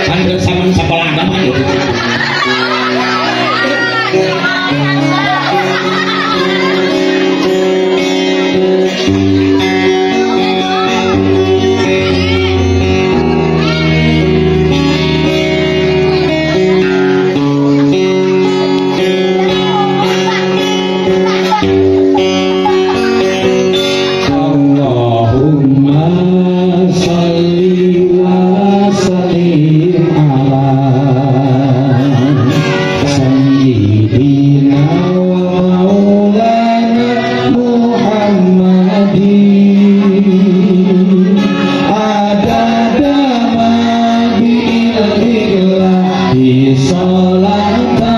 Kan bersama sekolah agama gitu. Salatan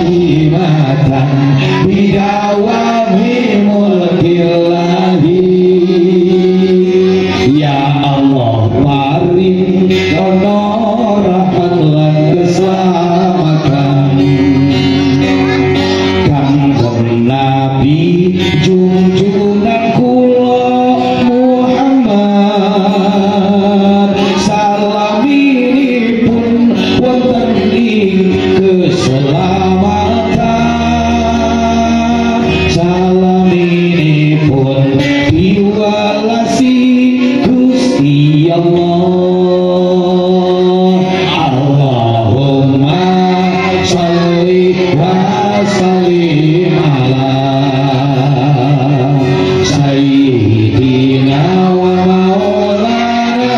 daimatan. wa sallim ala sayyidina wa maulana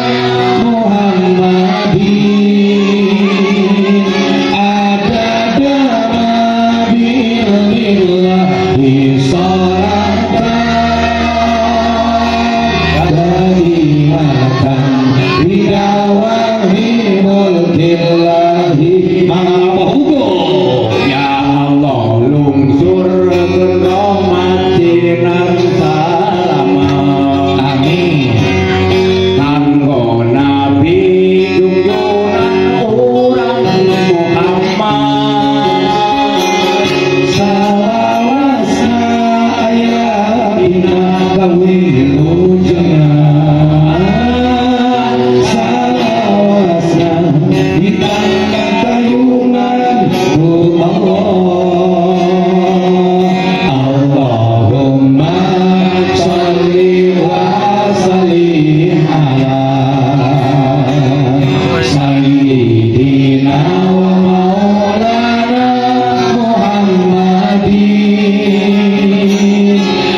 Muhammadin adada ma bi'ilmillahi salatan daimatan bidawahi mulkillahi. Mangga hugo ya Allah lungsur rahmatinan salama amin kanggo nabi junjungan urang Muhammad salawasna aya dina kawilujengan salawasna ditangkatayungan ku Allah. Allahumma sholli wa sallim ala sayyidina wa maulana Muhammadin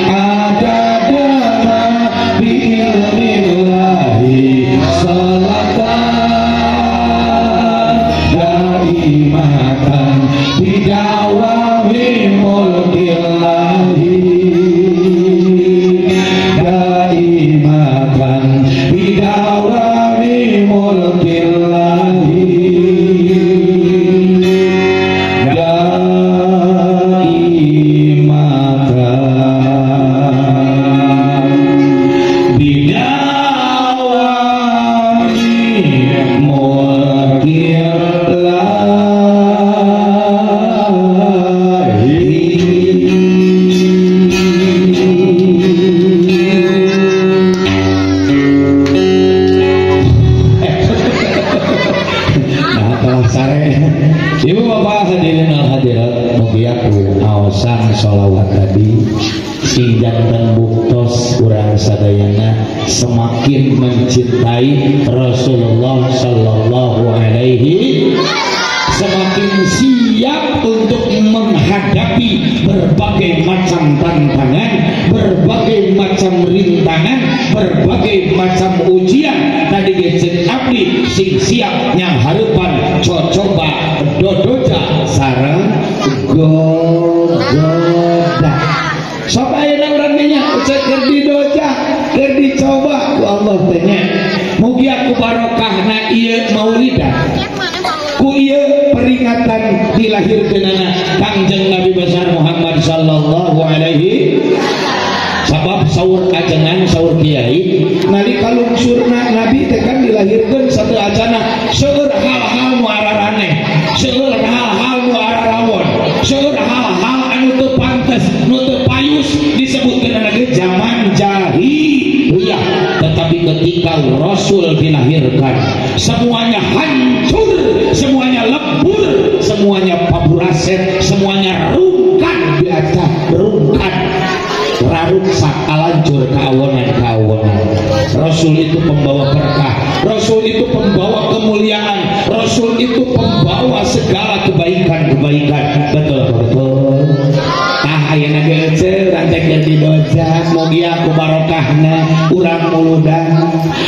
adada ma bi'ilmillahi salatan daimatan bidawahi mulkillahi daimatan bidawahi mulkillahi daimatan bidawahi mulkillahi. Ibu bapak hadirin al hadirat, mugia ku aosan sholawat tadi sing janten buktos urang sadayana semakin mencintai Rasulullah sallallahu alaihi, semakin siap untuk menghadapi berbagai macam tantangan, berbagai macam rintangan, berbagai macam ujian. Tadi gecek abdi sing siap nyangharepan cocoba dodoja sareng gogoda. Sok ayeuna urang nya cek keur didoja, keur dicoba ku Allah teh nya. Mugia ku barokahna ieu maulidan, ku ieu peringatan dilahirkeunana Kangjeng Nabi besar Muhammad sallallahu alaihi. Sabab saur ajengan saur kiai nalika lungsurna Nabi teh kan dilahirkeun satu acana seueur hal-hal nu araraneh, seueur hal-hal nu ararawon, seueur hal-hal anu teu pantes, nu teu payus disebutkeun ge zaman jahiliyah. Tetapi ketika Rasul dilahirkan, semuanya hancur, semuanya lebur, semuanya paburaset, semuanya rungkan biasa rungkan raruksak alancur kawonan-kawonan. Rasul itu pembawa berkah, Rasul itu pembawa kemuliaan, Rasul itu pembawa segala kebaikan-kebaikan. Betul betul. Tah ayeuna ge euceu urang teh keur didoja, mugia ku barokahna urang muludan,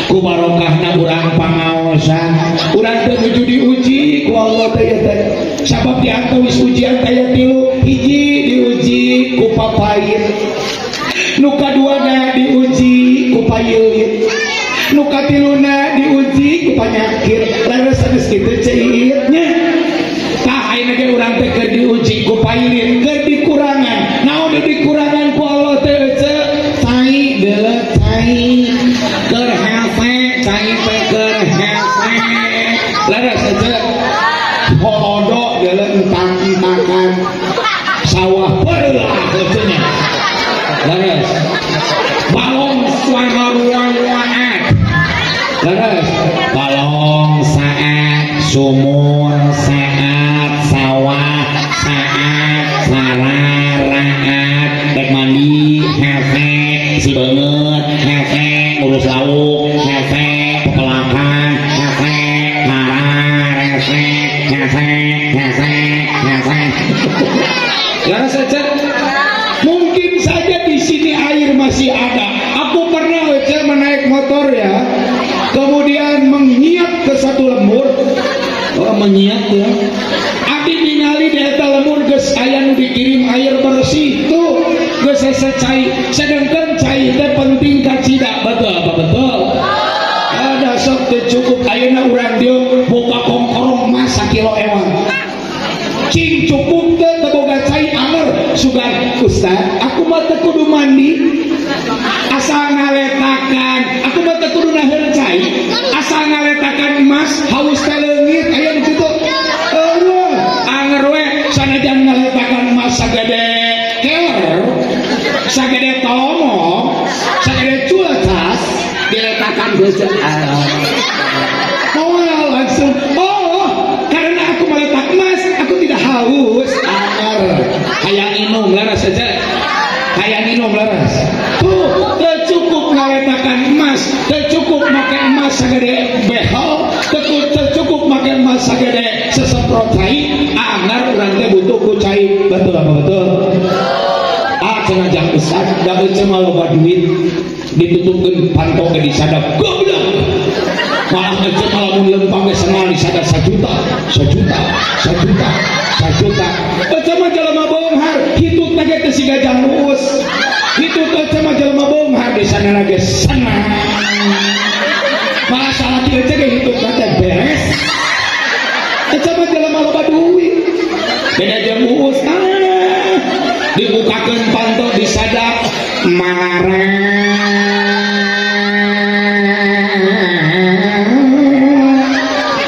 ku barokahna urang pangaosan, urang teh nuju diuji ku Allah teh ya teh. Sabab di antawis ujian teh tilu, hiji diuji ku papait, nu kaduana diuji ku payeulit, nu katiluna diuji ku panyakit. Leres geus kitu ceuit nya. Tah ayeuna ge urang teh keur diuji ku payeulit, keur dikurangan. Naon dikurangan ku Allah teh euceu? Cai deuleu cai, keur hese cai teh keur hese. Leres euceu. Holodo deuleu entang-entangan, sawah peurelah euceu nya. Leres. Balong suara-ruang-ruangan. Leres. Balong saat, sumur saat, sawah saat, sararaat, rek mandi hese, si beungeut hese, ngurus lauk hese, pepelakan hese, hararese hese, hese, hese. Laras saja. Mungkin saja di sini air masih ada. Aku pernah aja menaik motor ya, kemudian menyiap ke satu lembur. Oh, menyiap ya. Abi ningali di eta lembur geus aya nu dikirim air bersih tuh geus hese cai. Sedangkan cai teh penting kacida, betul apa betul? Ada sok teu cukup ayeuna urang dieu boga kongkorong mas sakilo ewang. Cing cukup teh teu boga cai anger sugan ustaz aku mah teu kudu mandi asal ngaletakan aku mah teu kudu naheun cai asal ngaletakan emas haus teh leungit aya di situ eueuh anger we sanajan ngaletakan emas sagede keler sagede tomo sagede culcas diletakan geus moal langsung oh karena aku meletak emas aku tidak haus anger hayang minum laras saja hayang minum laras tuh teu cukup ngaletakan emas teu cukup make emas sagede behel teu cukup make emas sagede sesemprot cai anger urang teh butuh ku cai betul apa betul ah cenah jang ustaz da ece mah loba duit ditutupkeun panto ge disadap goblok malah ece mah lamun lempang ge sengal disadap 1 juta 1 juta 1 juta 1 juta ece mah jelema beunghar hitut ge teu siga jang uus hitut ece mah jelema beunghar di sana ge senang malah salaki ece ge hitut teh beres ece mah jelema loba duit beda jeung uus dibukakeun panto disadap marah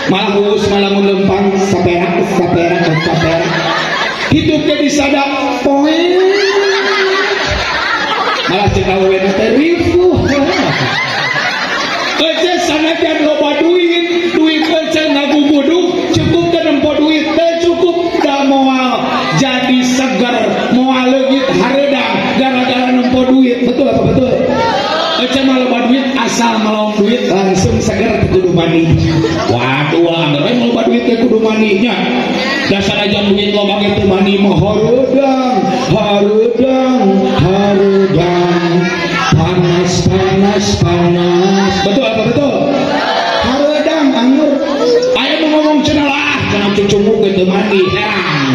malah uus malah mun lempang saperak saperak saperak hitutnya disadap poe malah cek awewe teh rifuh ece sanajan loba duit duit ece ngagugudug cukup teh nempo duit teh cukup da moal jadi seger moal leungit hareudang gara-gara nempo duit betul apa betul ece mah loba duit asal melong duit langsung seger teu kudu mandi waduh anggar we loba duit teh kudu mandinya dasar aja duit loba ge teu mandi mah hareudang hareudang hareudang panas panas panas betul apa betul hareudang anggur aya nu ngomong cenah lah cenah cucumuk ge teu mandi herang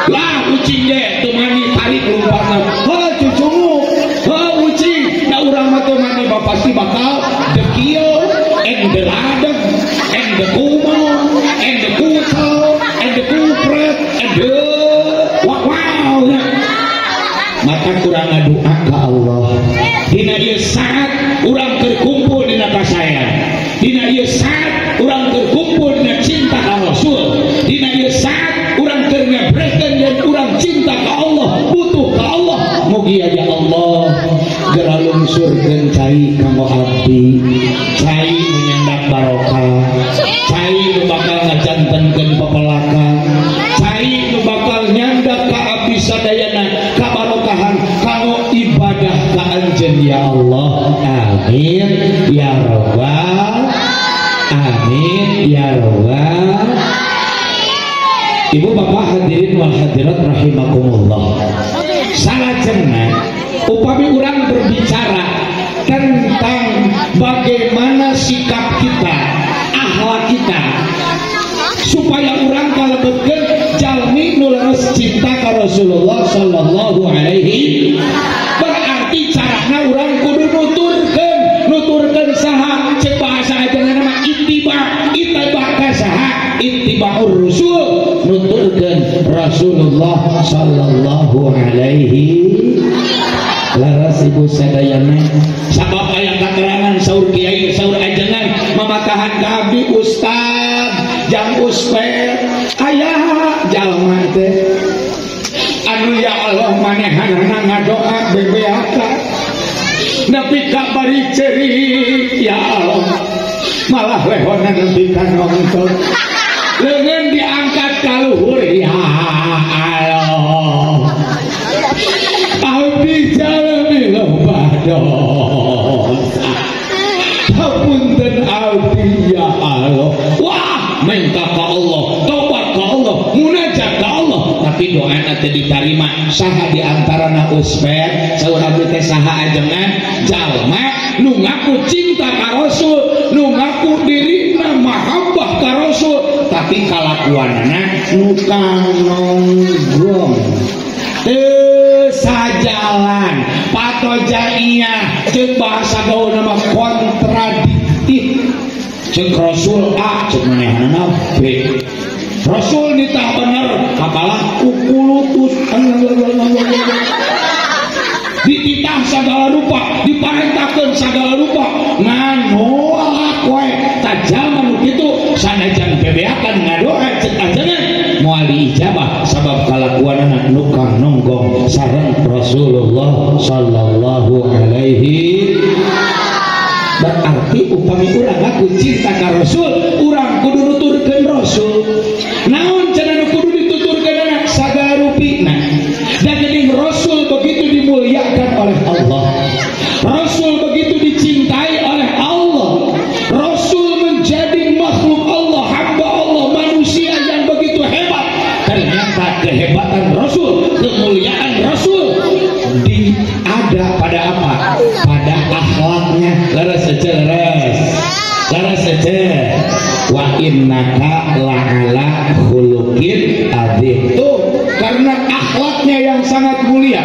lah ucing ge teu mandi tarik lumpatna heuh cucumuk heuh ucing da urang mah teu mandi mah pasti bakal dekil and the ladeg and the kumo and the kucel and the kupret and the wow wow maka kurang ngadoa ka Allah dina ieu saat urang keur kumpul dina kasaean dina ieu saat urang keur kumpul dina cinta ka Rasul dina ieu saat urang keur ngebrekeun jeung urang cinta ka Allah butuh ka Allah mugi ya Allah geura lungsurkeun cai kanggo abdi cai nu nyandak barokah cai nu bakal ngajantenkeun pepelakan cai nu bakal nyandak ka abdi sadayana kabarokahan kanggo ibadah ka anjeun ya Allah amin ya rabbal amin ya rabbal. Ibu bapak hadirin wal hadirat rahimakumullah. Salajengna upami urang berbicara tentang bagaimana sikap kita, akhlak kita supaya urang kalebetkeun jalmi nu leres cinta ka Rasulullah sallallahu alaihi. Berarti carana urang kudu nuturkeun, nuturkeun saha cek bahasa ajengan mah ittiba, ittiba ka saha? Ittiba'ur rusul, nuturkeun Rasulullah sallallahu alaihi. Laras ibu sadayana sabab aya katerangan saur kiai saur ajengan mamatahan ka abdi ustad jang uspet aya jalma teh anu ya Allah manehanana ngadoa bebeaka nepi ka bari ceurik ya Allah malah lehona nepi ka nonton leungeun diangkat ka luhur ya Allah abdi jalmi loba dosa hapunten abdi ya Allah. Wah minta ka Allah, tobat ka Allah, munajat ka Allah, tapi doana teu ditarima. Saha di antarana uspet saur abdi teh saha ajengan jalma nu ngaku cinta ka Rasul, nu ngaku dirina mahabbah ka Rasul, tapi kalakuanana nu kanonggong teu sajalan patojaiyah ceuk bahasa gaulna mah kontradiktif. Ceuk Rasul A ceuk manehna B. Rasul nitah bener kapalah kukulutus dititah sagala rupa, diparentahkeun sagala rupa, ngan nolak wae. Tajalma nu kitu sanajan bebeakan ngadoa ceuk ajengan moal diijabah sabab kalakuanana nu kanonggong sareng Rasulullah sallallahu alaihi. Berarti upami urang ngaku cinta ka Rasul, urang kudu nuturkeun Rasul. Naon cenah nu kudu dituturkeunana sagala rupina. Dan geuning Rasul begitu dimuliakan oleh Allah, Rasul begitu dicintai oleh Allah, Rasul menjadi makhluk Allah, hamba Allah, manusia yang begitu hebat. Ternyata kehebatan Rasul, kemuliaan Rasul di ada pada apa? Pada akhlaknya. Leres aja, leres, leres aja. Wa innaka la'ala khuluqin adzim. Tuh, karena akhlaknya yang sangat mulia.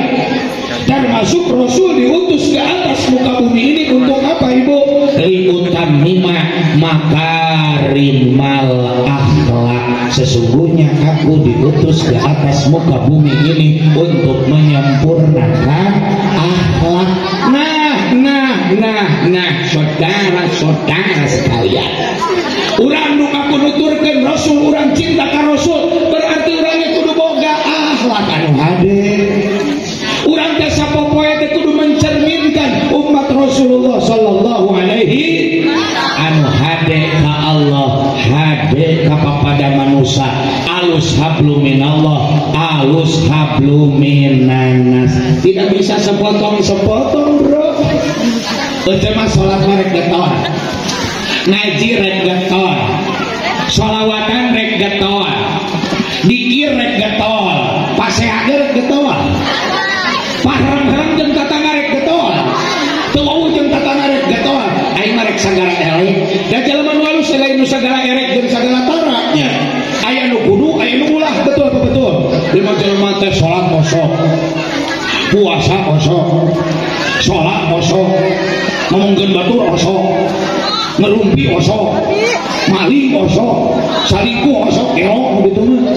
Termasuk Rasul diutus ke atas muka bumi ini untuk apa, Ibu? Liutammima makarimal akhlak. Sesungguhnya aku diutus ke atas muka bumi ini untuk menyempurnakan akhlak. Nah, nah, nah, nah, saudara-saudara sekalian, urang nu ngaku nuturkeun Rasul, urang cinta ka Rasul, berarti urangnya kudu boga akhlak anu hade. Urang teh sapopoe teh kudu mencerminkan umat Rasulullah sallallahu alaihi anu hade ka Allah, hade ka papada manusia. Alus hablum minallah, alus hablum minanas. Tidak bisa sepotong-sepotong, bro. Eueuh mah salat mah rek getol, ngaji rek getol, sholawatan rek getol, dikir rek getol, pasea rek getol, pahrang-harang jeung tatangga rek getol, teu wawuh jeung tatangga rek getol. Aing mah rek sagala elek. Da jelema nu alus lain nu sagala erek jeung sagala tara nya. Aya nu kudu, aya nu ulah, betul apa betul? Lima jelema teh salat osok, puasa osok, salat osok, ngomongkeun batur osok, ngerumpi osok, maling osok, salingkuh osok, elok gitu mah.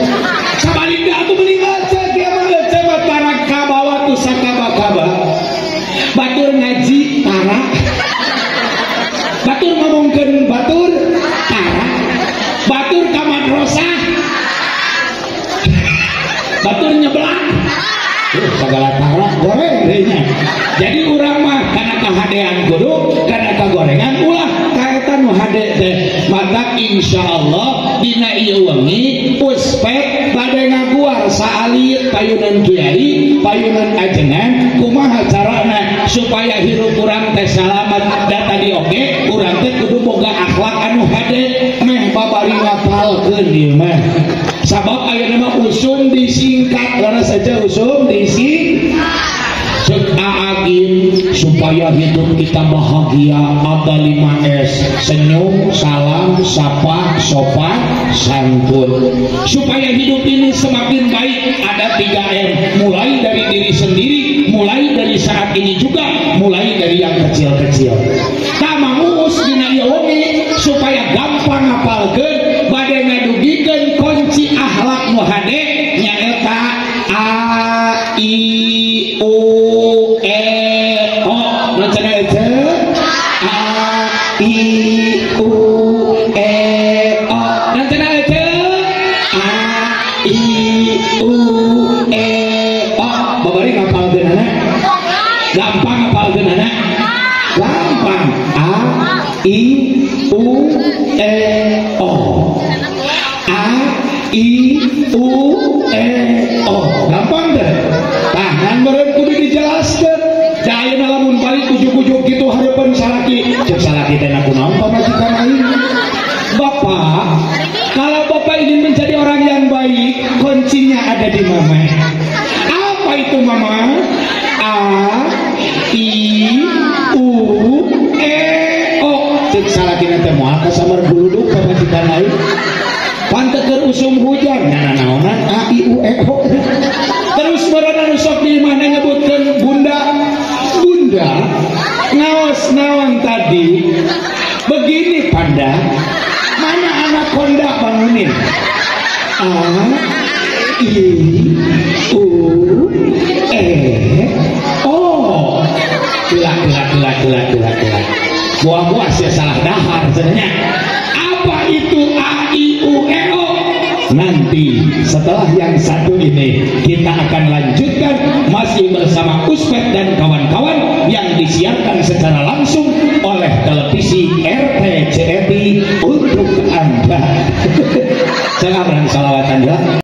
Sabalikna atuh meninggal cek ieu mah cek mah tara kabawa tu sakaba-kaba. Batur ngaji tara, batur ngomongkeun batur tara, batur ka madrasah, batur nyeblak. Segala tara goreng deui nya. Jadi urang mah kana kahadean kudu, kana kagorengan ulah kaetan nu hade teh. Maka insyaallah dina ieu wengi uspek bade ngaguar saalit payunan kiai, payunan ajengan, kumaha carana supaya hirup urang teh salamat. Da tadi oge urang teh kudu boga akhlak anu hade meh babari ngapalkeun ieu mah. Sabab ayeuna mah usum disingkat, leres aja usum disingkat. Cek aagim supaya hidup kita bahagia ada 5S: senyum, salam, sapa, sopan, santun. Supaya hidup ini semakin baik ada 3M, mulai dari diri sendiri, mulai dari saat ini juga, mulai dari yang kecil-kecil. Tamamus dina ieu wengi supaya gampang ngapalkeun, bade ngadugikeun kunci akhlak nu hade nyaeta A I U E O. Naon cenah eta? A I U E O. Naon cenah eta? A I U E O. Babari ngapalkeunana? Gampang ngapalkeunana? Gampang. A I U E O. A I U E O. Gampang deh. Tahan meureun kudu dijelaskeun. Da ayeuna lamun balik ujug-ujug kitu hareupeun salaki. Ceuk salaki teh kunaon pamajikan aing? Bapak, kalau bapak ingin menjadi orang yang baik, kuncinya ada di mama. wadon anu sok di imahna nyebutkeun bunda bunda ngaos naon tadi begini panda mana anak konda bangunin A I U E O gelak gelak gelak gelak gelak gelak buah-buah sih salah dahar sebenarnya. Apa itu A I U E O? Nanti setelah yang satu ini kita akan lanjutkan masih bersama Uspet dan kawan-kawan yang disiarkan secara langsung oleh televisi RTCRI untuk Anda. Saya berani salawatan ya.